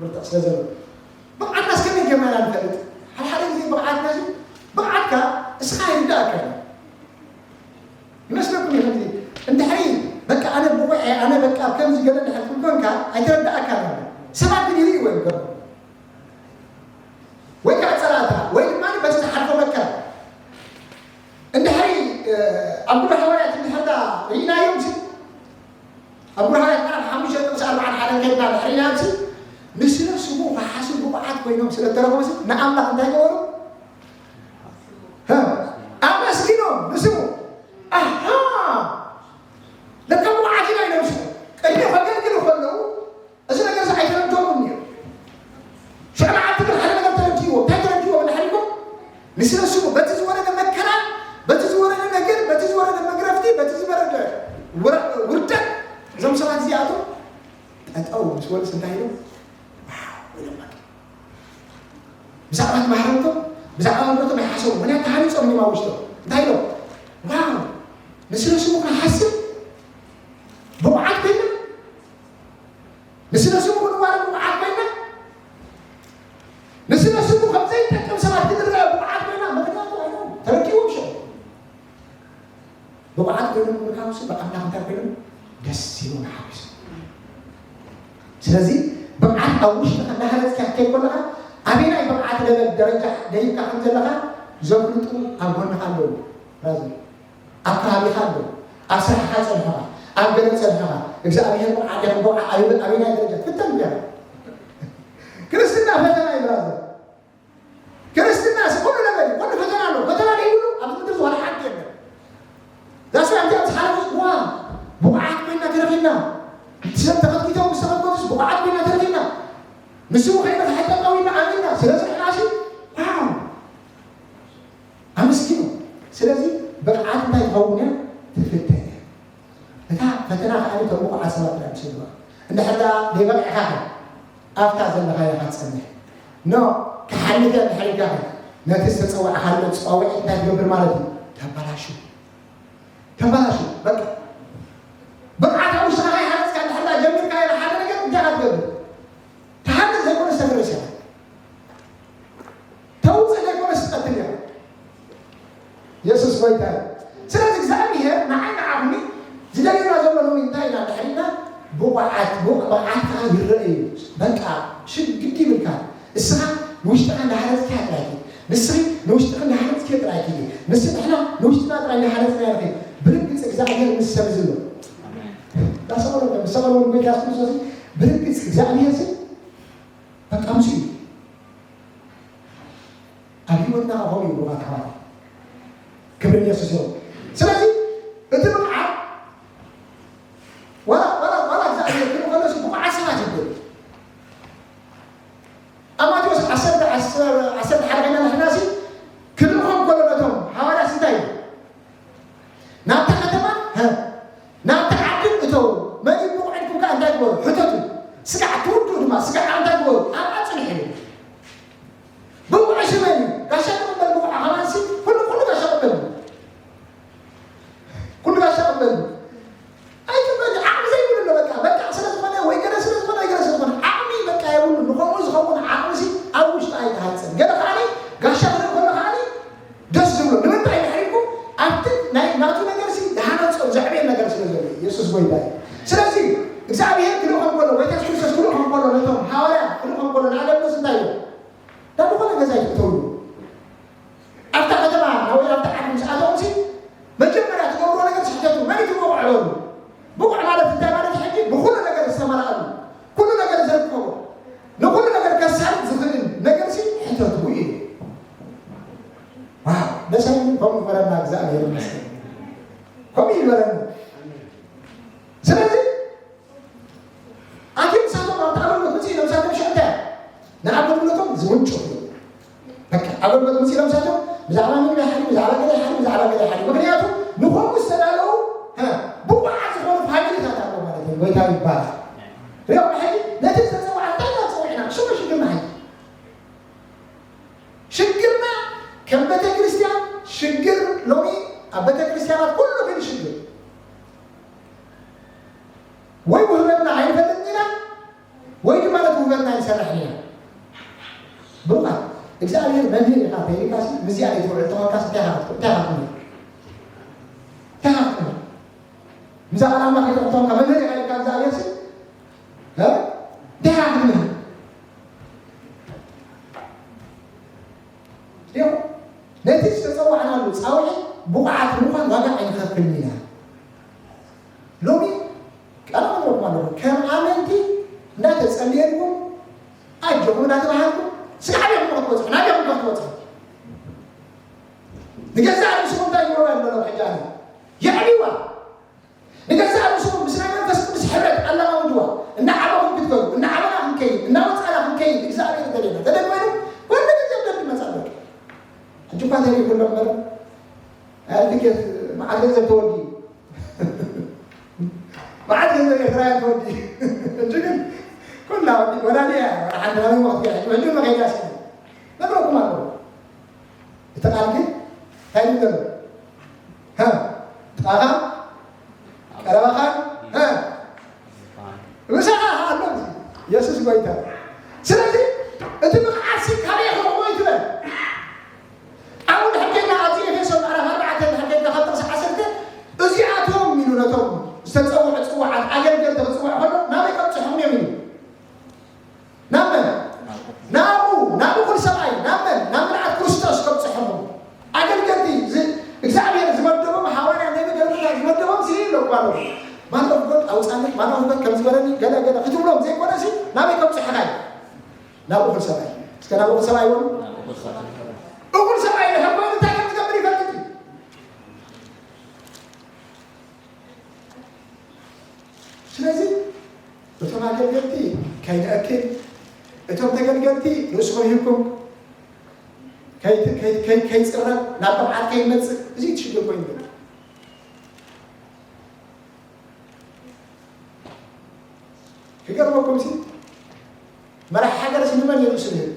ብርትዕ ስለ ዘሎ ብቕዓትና እስከመይ ጌርና ኢና ንፈልጥ? ሓደ ሓደ ግዜ ብቕዓትና እዚ ብቕዓትካ እስኻ ይርዳእካ እዩ። ይመስለኩም እዩ ከምዚ እንድሕሪ በቃ ኣነ ብቑዕ እየ፣ ኣነ በቃ ከምዚ ገለ እንድሕር ትብል ኮንካ ኣይተረዳእካን ኣሎ። ሰባት ግን ይርእይዎ እዮም ገርም ወይ ከዓ ጸላእታ ወይ ድማ በቲ ዝሓልፎ መከራ እንድሕሪ ኣብ ግብረ ሃዋርያት እንድሕርዳ ርኢናዮም ሲ ኣብ ግብረ ሃዋርያት ምዕራፍ ሓሙሽተ ጥቕሲ ኣርባዓን ሓደን ከድና እንድሕር ርኢናዮም ሲ ንስለ ስሙ ክሓስብ ብቑዓት ኮይኖም ስለ እተረኸቡ ሲ ንኣምላኽ እንታይ ገበሩ? ኣመስጊኖም ንስሙ ኣሃ ለካ ብቑዓት ኢና ኢሎም ሲ ቅድሚ ከገልግሉ ከለዉ እዚ ነገር እዚ ኣይተረድኦምን እዩ። ሽዑ መዓልቲ ግን ሓደ ነገር ተረድእዎ። እንታይ ተረድእዎ እንድሕር ኢልኩም? ንስለ ስሙ በቲ ዝወረደ መከራ፣ በቲ ዝወረደ ነገር፣ በቲ ዝወረደ መግረፍቲ፣ በቲ ዝወረደ ውረ- ውርደት እዞም ሰባት እዚኣቶም ጠጠው ምስ በሉስ እንታይ ኢሎም? ዋው ኢሎም በቃ። ብዛዕባ እቲ ማሕረምቶም ብዛዕባ ንብረቶም ኣይሓሰቡ። ምክንያቱ ተሃኒፆም እዮም ኣብ ውሽጦም። እንታይ ኢሎም? ዋው ንስለ ስሙ ክንሓስብ ብቑዓት ኮይና ንስለ ስሙ ክንዋረድ ብቑዓት ኮይና፣ ንስለ ስሙ ከም ዘይጠቅም ሰባት ክንረአ ብቑዓት ኮይና፣ ምኽንያቱ ኣይኮነን። ተረዲእዎም ሽዑ። ብቑዓት ኮይኖም ምርካብሲ ብኣምላኽ እንታይ ኮይኖም? ደስ ኢሎም ሓጒሶም። ስለዚ ብቕዓት ኣብ ውሽጥኻ እናሃነጽካ ክትከይድ ከለኻ፣ ኣበየናይ ብቕዓት ለበል ደረጃ ደይብካ ከም ዘለኻ ዘፍልጡ ኣብ ጎንኻ ኣለዉ። ብራዘር። ኣብ ከባቢኻ ኣሎ፣ ኣብ ስራሕኻ ጸንሕኻ፣ ኣብ ገለ ጸንሕኻ፣ እግዚኣብሔር ብቕዓት ዲኻ ብቕዓ ኣበይ- ኣበየናይ ደረጃ ትፍተን ዲኻ? ክርስትና ፈተና እዩ ብራዘር። ክርስትና ሲ ኩሉ ነገር እዩ፣ ኩሉ ፈተና ኣሎ። ፈተና ዘይብሉ ኣብ ምድሪ ዝኾነ ሓንቲ የለን። ዛስ ኣብቲ ኣብዚ ሓለፉ ዋ ብቑዓት ኮይና ተረኺብና። ሰብ ተኸትኪቶም ምስ ተኸትከቱስ ብቑዓት ኮይና ተረኺብና። ንስሙ ከይና ተሓጠጣዊና ኣሚንና ስለ ዝሕናሲ ዋው ኣመስግኑ። ስለዚ ብቕዓት እንታይ ትኸውን እያ? ትፍተን እያ። እታ ፈተና ከኣ እቶም ብቑዓት ሰባት ጥራይ ምስልዋ። እንድሕር ደኣ ዘይበቂዕካ ከ ኣብታ ዘለኻያ ኢኻ ትጸንሕ። ኖ ክሓልፍ እያ እንድሕር ኢልካ ከ ነቲ ዝተጸዋዕካሉ ጸዋዊዕ እንታይ ትገብር ማለት እዩ? ተባላሹ። ተባላሹ። በቃ ብቕዓት ኣብ ውሽጥኻ ከይሃነጽካ እንድሕር ደኣ ጀሚርካዮ ሓደ ነገር እንታይ ኢኻ ትገብር? ትሃንጽ ዘይኮነስ ተፍርስ ኢኻ። ተውፅእ ዘይኮነስ ትቐትል እያ። የሱስ ጎይታ እዩ። ስለዚ እግዚኣብሔር ንዓይ ንዓኹም ዝደልየና ዘሎ ሎሚ እንታይ ኢና ድሕሪና ብቑዓት ብቑዓትካ ይረአ እዩ። በቃ ሽግዲ ይብልካ። እስኻ ንውሽጥኻ እንዳሃነፅካ ጥራይ ንስኺ ንውሽጥኻ እንዳሃነፅኪ ጥራይ ንስ ንሕና ንውሽጥና ጥራይ እንዳሃነፅና ንኸይድ ብርግፅ እግዚኣብሔር ምስ ሰብ ዝሎ ዳሰበሎ ምስ ሰበሎ ጎይታ የሱስ ክርስቶስ ብርግፅ እግዚኣብሔር ሲ በቃ ምስ እዩ ኣብ ህይወትና ከምኡ እዩ ብቕዓት ኣሕዋት። ክብሪ ንየሱስ ይኹን። ስለዚ እቲ ብቕዓት ዋላ ዋላ ዋላ እግዚኣብሔር ክብሪ ከሎሲ ብቑዓት ሰባት ይበሉ። ኣብ ማቴዎስ ዓሰርተ ዓሰርተ ዓሰርተ ሓደ ኮይና ንሕናሲ ክልእኾም ከሎ ነቶም ሃዋርያት እንታይ እዩ? ናብታ ከተማ ሀ ናብታ ዓዲ እተው መን እዩ ብቑዕ ኢልኩም ከኣ እንታይ ግበሩ? ሕተቱ። ስጋዕ ትውድኡ ድማ ስጋዕ እንታይ ግበሩ? ኣብኣ ጽንሑ። ብቑዕ ሽመን እዩ። ጋሻ ቅበል ብቑዕ ኣኻባንሲ ኩሉ ኩሉ ጋሻ ቅበል እዩ። ኩሉ ጋሻ ቅበል እዩ። ኣይትበል ዓቕሚ ዘይብሉ ኣሎ በቃ በቃ ስለ ዝኾነ ወይ ገለ ስለ ዝኾነ ወይ ገለ ስለ ዝኾነ ዓቕሚ በቃ የብሉ ንኸምኡ ዝኸውን ዓቕሚ ሲ ኣብ ውሽጡ ኣይተሃንጸን። ገለ ከዓኒ ጋሻ ክርኢ ከሎ ከዓኒ ደስ ዝብሎ ንምንታይ ድሕሪኩም ኣብቲ ናይ ናቱ ነገር ሲ ዝሃነጾ ዘዕቤን ነገር ስለ ዘሎ ኢየሱስ ጎይታ እዩ። ስለዚ እግዚኣብሔር ክልእኾም ከሎ ጎይታ የሱስ ክርስቶስ ክልእኾም ከሎ ነቶም ሃዋርያ ክልእኾም ከሎ ንኣገልግሎት እንታይ እዩ? ናብ ዝኾነ ገዛ ኣይትእተውሉ። ኣብታ ከተማ ወይ ኣብታ ዓዲ ምስ ኣተኹምሲ መጀመርያ ትገብርዎ ነገር ስሕተቱ መን እዩ ብቑዕ በሉ። ብቑዕ ማለት እንታይ ማለት ሕጂ ብኹሉ ነገር ጎይታ ይባረክ። ሪኦም ሕጂ ነቲ ዝተጸውዐ እንታይ ኢና ጸዊዕና? ሽሙ ሽግርና ሕጂ። ሽግርና ከም ቤተ ክርስቲያን ሽግር ሎሚ ኣብ ቤተ ክርስቲያናት ኩሉ ግን ሽግር። ወይ ውህበትና ኣይንፈልጥን ኢና፣ ወይ ድማ ነቲ ውህበትና ኣይንሰርሕን ኢና። ብሩኻት፣ እግዚኣብሔር መምህር ኢኻ ተይልካሲ፣ ምስዚኣ ዘይትውዕል ተኾንካሲ እንታይ ኢኻ ክትብል? እንታይ ኢኻ ክትብል? እንታይ ኢኻ ክትብል? ምስዛ ቃል ኣምላኽ ዘይትውዕል ተኾንካ መምህር ኢኻ ኢልካ እግዚኣብሔርሲ፣ እ? እንታይ ኢኻ ክትብል? ዲኹም? ነቲ ዝተጸዋዕናሉ ጻውዒት ብቑዓት ንምዃን ዋጋ ኣይንኸፍልን ኢና። ሎሚ ቃል ኣምረኩም ኣለኹ። ከም ኣመንቲ እንዳተጸልየልኩም፣ ኣጆኹም እንዳተባሃልኩም፣ ስጋዕ ዲኹም ክትበጽሑ፣ ናበይ ዲኹም ክትበጽሑ? ንገዛእ ርእስኹም እንታይ ይገብሩ ኣለዉ? ሕጂ ኣነ የዕልዋ። ንገዛእ ርእስኹም ምስ ናይ መንፈስ ቅዱስ ሕብረት ኣለማምድዋ። እናዓበኹም ክትከዱ፣ እናዓበና ክንከይድ፣ እናወጻእና ክንከይድ እግዚኣብሔር ይደልየና። ተደመሩ፣ ኩሉ ግዜ ደድ ይመጻ ኣሎ። ሕጂ እኳ ተሪፉ ኣሎ እምበር፣ ኣያ ትኬት መዓት ገንዘብ ተወዲ፣ መዓት ገንዘብ ኤርትራውያን ተወዲ። ሕጂ ግን ኩላ ወዲ-፣ ወላዲ እያ፣ ሓንቲ ናበይ መኽትያ፣ ሕጂ ሕጂ መኸይዳ ሲና ነግረኩም ኣለኹ። እቲ ቃል ግን እንታይ ይብል ዘሎ? ሃ? ጥቓኻ ቀረባኻ፣ ሃ? ምሳኻ ኣሎ። የሱስ ጎይታ። ስለዚ እቲ ብቕዓትሲ ካበይ ክረኽቦ እዩ ትበል? ኣብኡ ድሕር ኬድና ኣብዚ ኤፌሶን ምዕራፍ ኣርባዕተ ድሕር ኬድና ካብ ጥቕሲ ዓሰርተ፣ እዚኣቶም ኢሉ ነቶም ዝተጸውዑ ጽዋዓት ኣገልገልቲ ክጽውዕ ከሎ ናበይ ከብጽሖም እዮም ኢሉ? ናብ መን? ናብኡ፣ ናብ እኹል ሰብኣይ፣ ናብ መን? ናብ ምልኣት ክርስቶስ ከብጽሖም። ኣገልገልቲ ዝ-፣ እግዚኣብሔር ዝመደቦም፣ ሃዋርያ፣ ነቢ፣ ገለመዳ ዝመደቦም ሲ ኢለኩም ኣለኹ። ማን ኦፍ ጎድ ኣውጻኒ፣ ማን ኦፍ ጎድ ከም ዝበለኒ፣ ገለ ገለ ክትብሎም ዘይኮነ ሲ ናበይ ከብጽሑኻ እዩ? ናብ እኹል ሰብኣይ። እስከ ናብ እኹል ሰብኣይ በሉ። እኹል ሰብኣይ ድሕር ኮይኑ እንታይ ከም ዝገብር ይፈልጥ እዩ። ስለዚ እቶም ኣገልገልቲ ከይንእክል፣ እቶም ተገልገልቲ ርእስኹም ሂብኩም ከይ-፣ ከይ-፣ ከይ-፣ ከይጽረብ፣ ናብ ቅብዓት ከይንመጽእ፣ እዚ እቲ ሽግር ኮይኑ ዘሎ። ክገርመኩም ሲ፣ መራሒ ሃገር ሲ ንመን እዩ ርእሱ ዝህብ?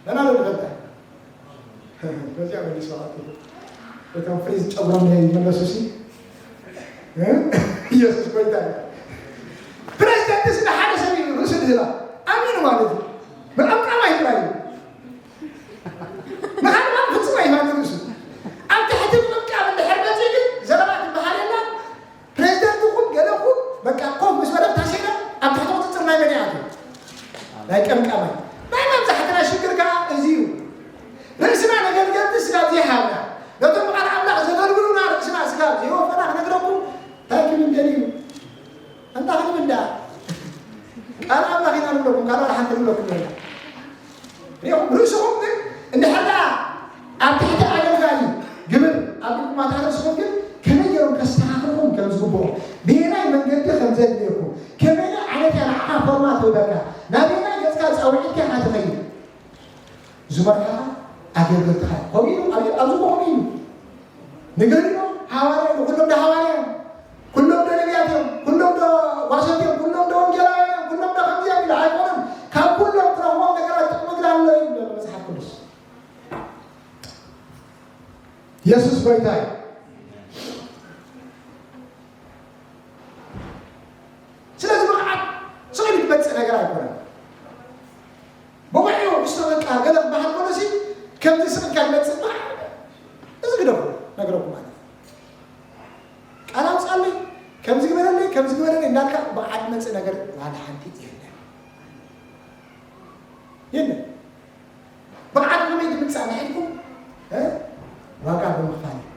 መን ኣሎ ዝፈልጣ? በዚኣ መሊሱ ማለት እዩ። እቶም ፍሪዝ ጨጉሮም ይመለሱ ሲ፣ እ? ኢየሱስ ጎይታ እዩ። ፕሬዚደንት ሲ ንሓደ ሰብ እዩ ርእሱ ዝህባ። ኣሚኑ ማለት እዩ። ምዕምቃም ኣይጥራይ እዩ። ንሓደ ማለት ፍጹም ኣይፋትን ርእሱ። ኣብ ትሕቲ ምዕምቃም እንድሕር መጺኡ ግን ዘረባ ትበሃል የላን። ፕሬዚደንት ይኹን ገለ ይኹን በቃ ኮፍ ምስ በለ ታሴራ ኣብ ትሕቲ ቁጽጽር ናይ መን ይኣቱ? ናይ ቀምቃማይ። ናይ መብዛሕትና ሽግር ከኣ እዚ እዩ። ርእስና ነገልገልቲ ስጋብ ዘይሃብና፣ ነቶም ብቓል ኣምላኽ ዘገልግሉና ርእስና ስጋብ ዘይወፈና ክነግረኩም እንታይ ክብል ደልዩ? ኣንታ ክንብል ደኣ ቃል ኣምላኽ ኢና ንብለኩም፣ ካልእ ሓንቲ ንብለኩም ዘለና። ሪኢኹም፣ ርእስኹም ግን እንድሕር ደኣ ኣብ ትሕቲ ኣገልጋሊ ግብር ኣቢልኩም ኣታ ርእስኹም ግን ከመይ ገይሮም ከስተኻኽልኹም ከም ዝግብኦም፣ በየናይ መንገዲ ከም ዘድልየኩም፣ ከመይ ዓይነት እያ ንዓኻ ፎርማ ትህበካ፣ ናበየናይ ገጽካ ጻውዒትካ ኢኻ ትኸይድ፣ ዝመርሓኻ ኣገልገልትኻ እዩ። ከምኡ ኢሉ ኣብ-፣ ኣብዚ እኮ ከምኡ ኢሉ ንገሪኖም ሃዋርያ፣ ኩሎም ዶ ሃዋርያ እዮም? ኩሎም ዶ ነቢያት እዮም? ኩሎም ዶ ጓሶት እዮም? ኩሎም ዶ ወንጌላውያን እዮም? ኩሎም ዶ ከምዚ እዮም ኢሉ ኣይኮነን። ካብ ኩሎም ትረኽቦም ነገራት ጥቕሚ ግን ኣሎ እዩ ዝብሎ መጽሓፍ ቅዱስ። የሱስ ጎይታ እዩ። ስለዚ ብቕዓት ስቕ ኢሉ ዝመጽእ ነገር ኣይኮነን። ብቑዕ እዩ ክስቶ በቃ ገለ ክበሃል ከሎ ሲ ከምዚ ስቕ ኢልካ ዝመጽእ ብቕዓት እዚ ግደፉ፣ ነግረኩም ማለት እዩ። ቃል ኣውጻለይ፣ ከምዚ ግበረለይ፣ ከምዚ ግበረለይ እንዳልካ ብቕዓት ዝመጽእ ነገር ዋላ ሓንቲ የለን። የለን። ብቕዓት ከመይ ትምጻእ ንሕድኩም? እ? ዋጋ ብምኽፋል እዩ።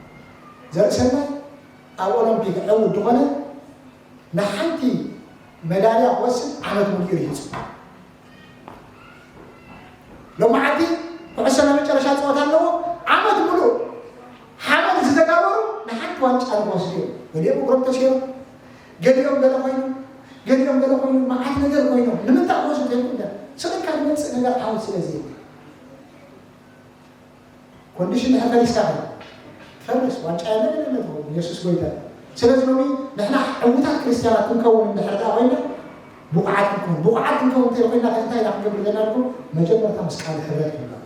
ዘርኢ ሰናይ ኣብ ኦሎምፒክ ዕዉት ዝኾነ ንሓንቲ መዳልያ ክወስድ ዓመት ሙሉእ እዩ ርሂጹ። ሎማዓንቲ ኩዕሶ ናይ መጨረሻ ጸወታ ኣለዎ። ዓመት ሙሉእ ሓመድ ዝተጋበሩ ንሓንቲ ዋንጫ ንክወስዱ እዮም። ገሊኦም እግሮም ተሰይሮም፣ ገሊኦም ገለ ኮይኖም፣ ገሊኦም ገለ ኮይኖም፣ መዓት ነገር ኮይኖም። ንምንታይ ክወስዱ ተይልኩም? ስቕ ኢልካ ዝመጽእ ነገር ዓወት ስለ ዘይብሉ። ኮንዲሽን ድሕር ፈሪስካ ኸ? ፈርስ፣ ዋንጫ የለን፣ የለን፣ የለን፣ የሱስ ጎይታ። ስለዚ ሎሚ ንሕና ዕዉታት ክርስትያናት ክንከውን እንድሕር ደኣ ኮይና፣ ብቑዓት ክንከውን፣ ብቑዓት ክንከውን እንተይኮይና፣ እንታይ ኢና ክንገብር ዘለና ኢልኩም? መጀመርታ ምስ ቃል ሕብረት ክንገብር።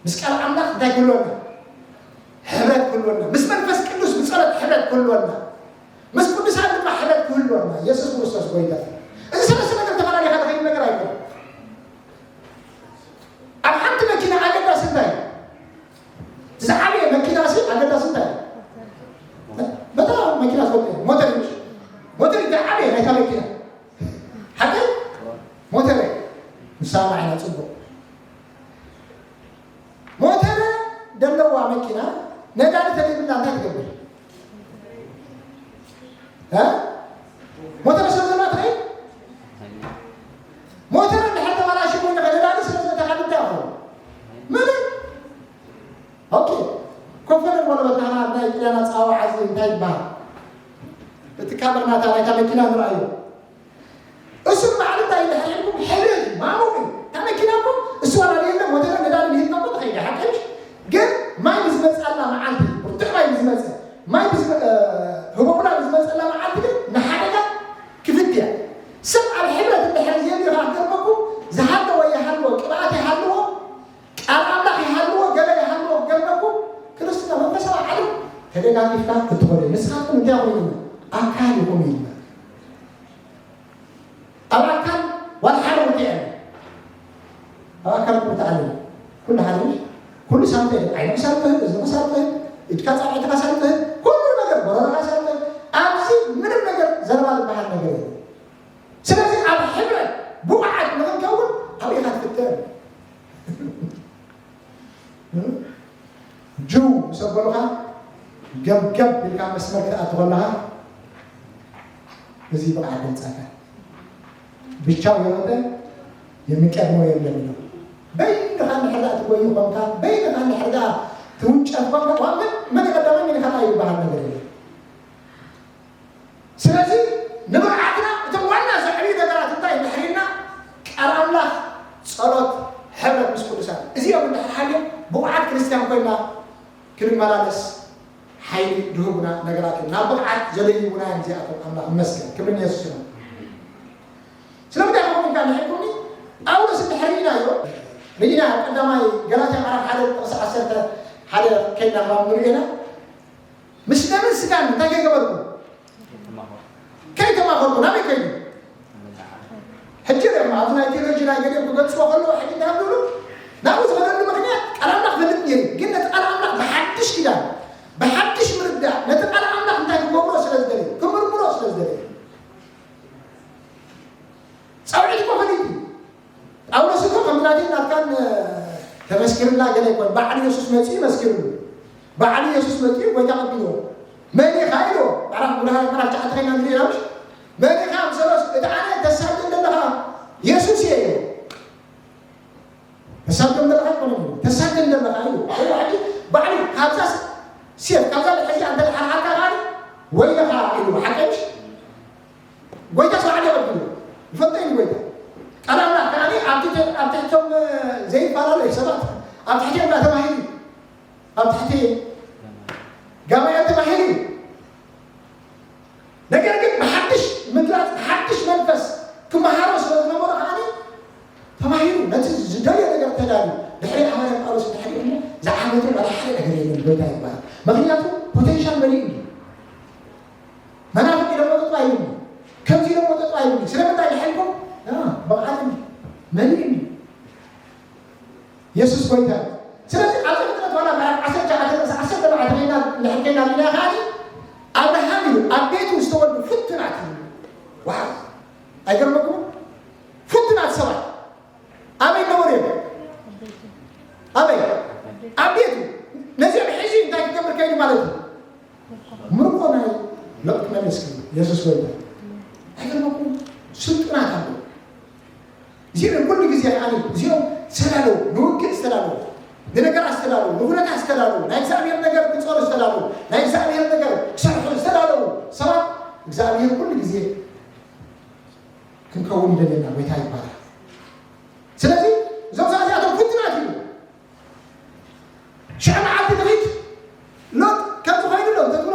ምስ ቃል ኣምላኽ እንታይ ክህልወና? ሕብረት ክህልወና። ምስ መንፈስ ቅዱስ ብጸሎት ሕብረት ክህልወና። ምስ ቅዱሳን ድማ ሕብረት ክህልወና። የሱስ ክርስቶስ ጎይታ። እዚ ሰለስተ ነገር ተፈላለዩ ሓደ ከይድ ነገር ኣይኮነን። ኣብ ሓንቲ መኪና ኣገዳሲ እንታይ እዩ? ዝዓበየ መኪና ሲ ኣገዳሲ እንታይ እዩ? በታ መኪና ዝፈልጥ እዩ። ሞተር እዩ። ሞተር እዩ ዝዓበየ ናይታ መኪና። ሓቂ? ሞተር እዩ። ንሳ ማዕና ጽቡቕ። ሞተር ደለዋ መኪና ነዳዲ ተደይብላ እንታይ ትገብር? እ? ሞተር ስለ ዘለዋ ትኸይድ? ሞተር እንድሕር ተባላሽዩ ኮይኑ ነዳዲ ስለ ዘተሓድዳ ይኸውን። ምንም። ኦኬ። ኮፈነ ንበሎ በታና ናይ ጥያና ጻዋዓ እዚ እንታይ ይበሃል? እቲ ካበር ናታ ናይታ መኪና ንረኣዮ። እሱ ንባዕሉ እንታይ ይበሃል ኢልኩም? ሕብረት እዩ፣ ማሙቕ እዩ። እታ መኪና እኮ እሱ ዋላ የለ ሞተር ነዳዲ ንሂብካ እኮ ትኸይድ እያ፣ ሓቂ እዩ። ግን ማይ ብዝመጽኣላ መዓልቲ፣ ብርቱዕ ማይ ብዝመጽእ፣ ማይ ብዝመ-፣ እ፣ ህቦብላ ብዝመጽኣላ መዓልቲ ግን ንሓደጋ ክፍት እያ። ሰብ ኣብ ሕብረት እንድሕር ዘየልዩ ከዓ ክገርመኩም፣ ዝሃለወ ይሃልዎ፣ ቅብኣት ይሃልዎ፣ ቃል ኣምላኽ ይሃልዎ፣ ገለ ይሃልዎ፣ ክገርመኩም፣ ክርስትና መንፈሳዊ ዓለም ተደጋጊፍካ ክትኾኑ እዩ። ንስኻትኩም እንታይ ኢኹም ኢልና? ኣካል ኢኹም ኢልና። ኣብ ኣካል ዋላ ሓደ ቦታ የለን። ኣብ ኣካል ቦታ ኣለ። ኩሉ ሓደ እዩ። ኩሉ ሳልጠ እዩ። ዓይንኻ ሳልጠ፣ እዝንኻ ሳልጠ፣ ኢድካ ጻብዕትኻ ሳልጠ፣ ኩሉ ነገር፣ ጎረሮኻ ሳልጠ። ኣብዚ ምንም ነገር ዘረባ ዝበሃል ነገር የለን። ስለዚ ኣብ ሕብረት ብቑዓት ንኽንከውን ኣብኡ ኢኻ ትፍተን። ጅው ምስ ኣበሉኻ ገብገብ ኢልካ መስመር ክትኣቱ ከለኻ እዚ ብቕዓት ገንጻካ። ብቻው የሮጠ የሚቀድመው የለም ኢሉ። በይንኻ እንድሕር ደኣ ትጎዩ ኮንካ፣ በይንኻ እንድሕር ደኣ ትውንጨፍ ኮንካ፣ ዋ፣ መን፣ መን ቀዳማይ መን ካልኣይ ዝበሃል ነገር የለን። ስለዚ ንብቕዓትና እቶም ዋና ዘዕብዩ ነገራት እንታይ እንድሕር ኢልና፣ ቃል ኣምላኽ፣ ጸሎት፣ ሕብረት ምስ ቅዱሳን፣ እዚኦም እንድሕር ሓልዮም ብቑዓት ክርስትያን ኮይና ክንመላለስ ሓይሊ ድህቡና ነገራት እዮም። ናብ ብቕዓት ዘደይቡና እዮም እዚኣቶም። ኣምላኽ ይመስገን። ክብሪ ንየሱስ ይኹን። ስለምንታይ ከምኡ ኢልካ እንድሕር ኢልኩምኒ፣ ጳውሎስ እንድሕር ርኢናዮ፣ ርኢና ኣብ ቀዳማይ ገላትያ ምዕራፍ ሓደ ጥቕሲ ዓሰርተ ሓደ ከይድና ካብ ንርእዮ ኢና፣ ምስ ደምን ስጋን እንታይ ከይገበርኩ? ከይተማኸርኩ። ናበይ ከይዱ? ሕጂ ርኢኹም፣ ኣብዚ ናይ ቴዎሎጂ ናይ ገሊኦም ክገልጽዎ ከለዉ፣ ሕጂ እንታይ ዝብሉ? ናብኡ ዝኸደሉ ምኽንያት ቃል ኣምላኽ ፈልጥ ነይሩ፣ ግን ነቲ ቃል ኣምላኽ ብሓድሽ ኪዳን፣ ብሓድሽ ምርዳእ፣ ነቲ ቃል ኣምላኽ እንታይ ክገብሮ ስለ ዝደለየ፣ ክምርምሮ ስለ ዝደለየ። ጻውዒት እኮ ፈሊጡ። ጳውሎስ እኮ ከም ናተይን ናትካን ተመስኪርላ ገለ ኣይኮን። ባዕሉ የሱስ መጺኡ መስኪርሉ። ባዕሉ የሱስ መጺኡ ጎይታ ቀቢልዎ። መን ኢኻ ኢልዎ? ምዕራፍ፣ ምዕራፍ፣ ምዕራፍ ትሽዓተ ኸይና ንርኢ ኢና ምሽ? መን ኢኻ? ምስ በሎ፣ እቲ ኣነ ተሳድም ዘለኻ የሱስ እየ ኢልዎ። ተሳድም ዘለኻ ኣይኮነን ኢልዎ። ተሳድም ዘለኻ ኢልዎ። ወይ ሕጂ ባዕሉ ካብዛ ሴፍ፣ ካብዛ ብሕዚ ኣንተ ዝሓርሓካ ከኣ ወይለኻ ኢልዎ። ሓቂ ምሽ? ጎይታ ስብሓት የቐብሉ። ይፈልጦ እዩ ጎይታ። ቃል ኣምላኽ ከኣ ኣብቲ ተ-፣ ኣብ ትሕቶም ዘይፈላለዩ ሰባት ኣብ ትሕቲኦም ዳ ተባሂሉ እዩ። ኣብ ትሕቲ ጋማኤል ተባሂሉ እዩ። ነገር ግን ብሓድሽ ምግላጽ፣ ብሓድሽ መንፈስ ክመሃሮ ስለ ዝነበሮ ከኣ ተባሂሉ ነቲ ዝደልዮ ነገር ተዳልዩ። ድሕሪ ሃዋርያ ጳውሎስ እንድሕር እሞ ዝዓመተ ዋላ ሓደ ነገር የለን። ጎይታ ይባረክ። ምኽንያቱ ፖቴንሻል መሊኡ እዩ። መናፍቅ ኢሎም መጠጡ ኣይብሉ። ከምዚ ኢሎም መጠጡ ኣይብሉ። ስለምንታይ ድሕልኩም? ያ፣ ብቕዓት እንዲ። መሊእ እንዲ። የሱስ ጎይታ እዩ። ስለዚ ኣብ ዘፍጥረት ዋላ ምዕራፍ ዓሰርተ ሸውዓተ ጥቕሲ ዓሰርተ ኣርባዕተ ኮይና እንድሕር ኮይና ሪኢና ከኣ ኣብርሃም እዩ ኣብ ቤቱ ዝተወልዱ ፍቱናት እዩ። ዋው! ኣይገርመኩም? ፍቱናት ሰባት ኣበይ ነበሩ እዮም? ኣበይ? ኣብ ቤቱ። ነዚኦም ሕዚ እንታይ ክገብር ከይዱ ማለት እዩ? ምርኮ ናይ ለውጥ መለስ ክብል የሱስ ጎይታ። ኣይገርመኩም? ስልጡናት ኣለዉ። እዚኦም ኩሉ ግዜ ከኣ እዚኦም ዝተዳለዉ፣ ንውግእ ዝተዳለዉ፣ ንነገራት ዝተዳለዉ፣ ንኹነታት ዝተዳለዉ፣ ናይ እግዚኣብሔር ነገር ክጸሩ ዝተዳለዉ፣ ናይ እግዚኣብሔር ነገር ክሰርሑ ዝተዳለዉ ሰባት እግዚኣብሔር ኩሉ ግዜ ክንከውን ይደልየና። ጎይታ ይባረክ። ስለዚ እዞም ሰባት እዚኣቶም ፍቱናት እዩ። ሽዑ መዓልቲ ንኺድ ሎጥ ከምዚ ኮይኑ ኣሎ፣ እንተ ትብሎ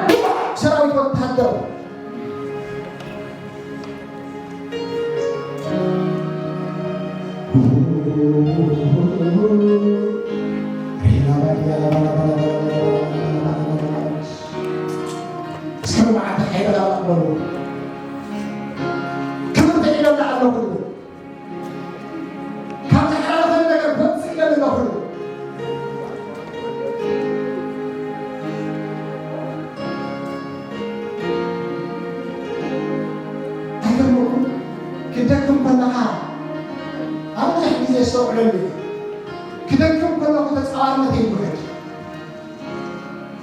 ብቑዕ ሰራዊት ወታደር። እስከ መዓልቲ ሓይልኻ በሉ። ክብርቲ ኢለላ ኣለኹ። ካብ ዝሓለፈ ነገር ክወፅእ ኢለ ኣለኹ።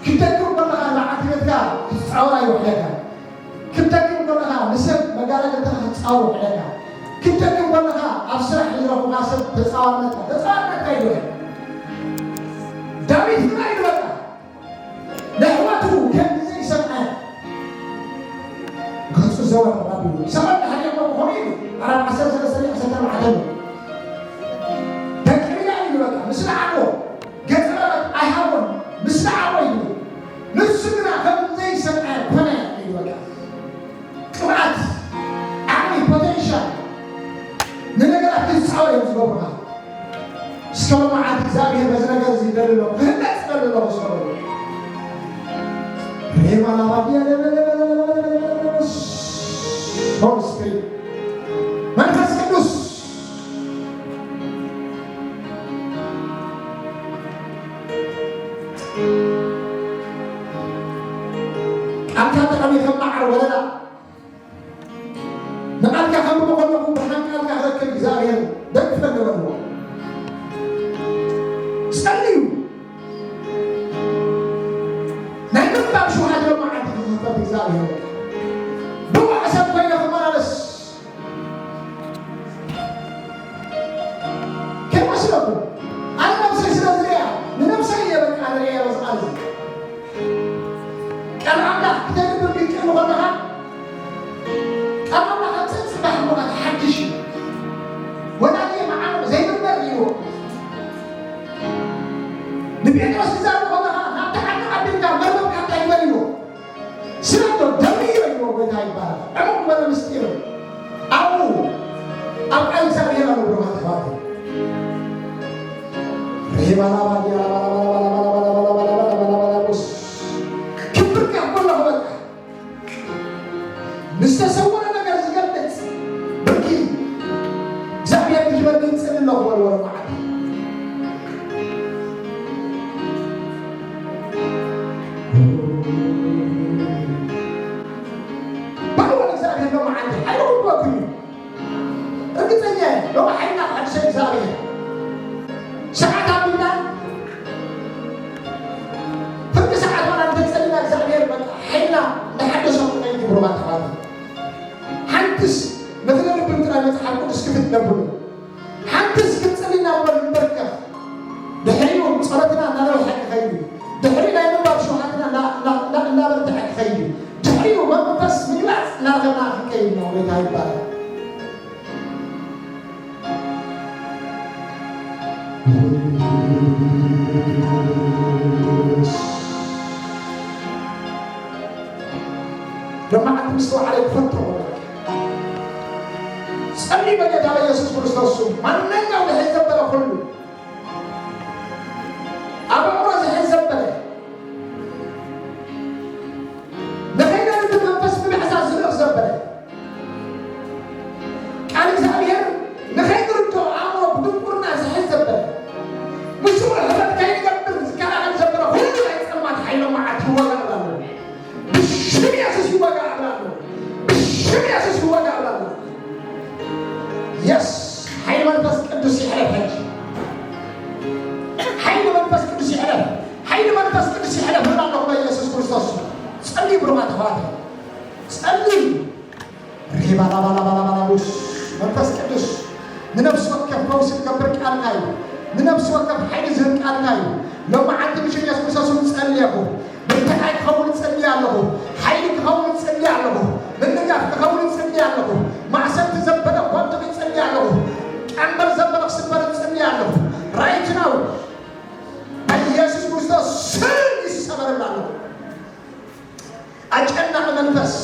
ክትደክም ከለኻ ንዓቲ ቤትካ ክትጻወር ኣይውሕደካ። ክትደክም ከለኻ ንሰብ መጋረጃ ክትጻወር ይውሕደካ። ክትደክም ከለኻ ኣብ ስራሕ ዝረኹኻ ሰብ ተጻዋርነትካ፣ ተጻዋርነትካ ይውሕድ። ዳዊት ግን ኣይበቃ። ንኣሕዋቱ ከም ዘይሰምዐ ገጹ ዘወር ኣቢሉ፣ ሰባት ሓዲኦም ክኾኑ ኢሉ፣ ኣርባዓ ዓሰርተ ሰለስተ ዓሰርተ ኣርባዕተ ኣሎ። ደቂ ኢላ ኢሉ በቃ፣ ምስ ለዓቦ፣ ገጸ በረከት ኣይሃቦን፣ ምስ ለዓቦ ኢሉ። ንሱ ግና ከም ዘይሰምዐ ኮነ ኢሉ በቃ። ቅብኣት፣ ዓቕሚ፣ ፖቴንሻል፣ ንነገራት ክትጻወር እዮም ዝገብሩኻ። እስከ ሎማዓንቲ እግዚኣብሔር በዚ ነገር እዚ ይደሊ ኣሎ፣ ክህነጽ ይደሊ ኣሎ። እስከ በሉ። ሬማ ላባዲያ ሆሊ ስፒሪት፣ መንፈስ ቅዱስ፣ ቃልካ ተቐሚ ከም መዓር ወለላ ንቓልካ ከንብቦ ከለኹ ብርሃን ቃልካ ክረክብ እግዚኣብሔር ደግፈኒ በልዎ። ጸልዩ። ናይ ምንባብ ሽውሃት ሎማዓንቲ ክኽፈት እግዚኣብሔር። ብቑዕ ሰብ ኮይነ ክመላለስ ከይመስለኩም። ኣነ ነብሰይ ስለ ዝሪኣ፣ ንነብሰይ እየ በቃ ንሪኣ በዚ ቃል እዚ። ቃል ኣምላኽ ክተንብብ ክትጥዕም ከለኻ፣ ቃል ኣምላኽ ኣብ ጽባሕ እሞ ሓድሽ እዩ። ወላ ድየ መዓልቦ ዘይምርመር እዩ። ንጴጥሮስ ክዛረብ ከለኻ፣ ናብቲ ዓዲ ኣቢልካ መርበብካ እንታይ ግበር እዩ። ስለ እቶ ደምዮ እዩ ጎይታ ይባረክ። ዕሙቕ ዝበለ ምስጢር ኣብኡ ኣብ ቃል እግዚኣብሔር ኣሎ ብሩኻት ኣሕዋት። ሬባላባዲያ ክብርካ ኮሎ ክበልካ ንዝተሰወረ ነገር ዝገልጽ ብርኪ እግዚኣብሔር ክበርክ ጽን ኣለኹ በልዎ መዓልቲ። ባዕሉ እግዚኣብሔር ሎማዓንቲ ሓይሉ ክህበኩም እዩ። ርግጸኛ እየ፣ ሎሚ ሓይልና ክሕድሶ እግዚኣብሔር። ሰዓት ኣቢልና ፍርቂ ሰዓት ዋላ እንተጸሊና እግዚኣብሔር በቃ ሓይልና እንዳሓደሶ ክኸይድ ይብሉ ኣሕዋት። ሓንትስ ንኽነንብብ ጥራይ መጽሓፍ ቅዱስ ክፍት ነብሉ። ሓንትስ ክንጽሊ ናብ እምበር ንበርከኽ። ድሕሪኡ ጸሎትና እናነውሐ ክኸይድ እዩ። ድሕሪኡ ናይ ምንባብ ሽውሃትና እና-፣ እና-፣ እና-፣ እናበርትዐ ክኸይድ እዩ። ድሕሪኡ መንፈስ ምግላጽ እናረኸብና ክንከይድ ኢና። ጎይታ ይባረክ። ሎማዓንቲ ምስተውዓለ ክፈቶ። ጸሊ በጌታ በኢየሱስ ክርስቶስ ስም። ማንኛው ድሕሪ ዘበለ ኩሉ፣ ኣብ ኣእምሮ ዝሕዝ ዘበለ፣ ንኸይነርድ መንፈስ ብብሕሳብ ዝልእኽ ዘበለ፣ ቃል እግዚኣብሔር ንኸይንርድኦ ኣእምሮ ብድንቁርና ዝሕዝ ዘበለ፣ ምስኡ ሕብረት ከይንገብር ዝከላኸል ዘበለ፣ ኩሉ ናይ ጸልማት ሓይሊ መዓት ይወጋእ ኣሎ። ብሽም የሱስ ይወጋእ ኣሎ። ብሽም የሱስ ይወጋእ ኣሎ። የስ፣ ሓይሊ መንፈስ ቅዱስ ይሕለፍ ሕጂ። ሓይሊ መንፈስ ቅዱስ ይሕለፍ። ሓይሊ መንፈስ ቅዱስ ይሕለፍ እብል ኣለኹ በኢየሱስ ክርስቶስ። ጸልዩ ብሩኻት ኣሕዋተይ። ጸልዩ። ሪባላባላባላባላቡስ መንፈስ ቅዱስ ንነፍሲ ወከፍ ፈውሲ ዝገብር ቃልካ እዩ። ንነፍሲ ወከፍ ሓይሊ ዝህብ ቃልካ እዩ። ሎማዓንቲ ብሽም የሱስ ክርስቶስ እውን ጸልየኹ። ብርትዓይ ክኸውን እጽሊ ኣለኹ። ሓይሊ ክኸውን እጽሊ ኣለኹ። ምንጋፍ ክኸውን እጽሊ ኣለኹ። ማእሰርቲ ዘበለ ክወድቕ እጽሊ ኣለኹ። ቀንበር ዘበለ ክስበር እጽሊ ኣለኹ። ራይት ናው በኢየሱስ ክርስቶስ ስም ይሰበረላ ኣለኹ። ኣጨናቂ መንፈስ፣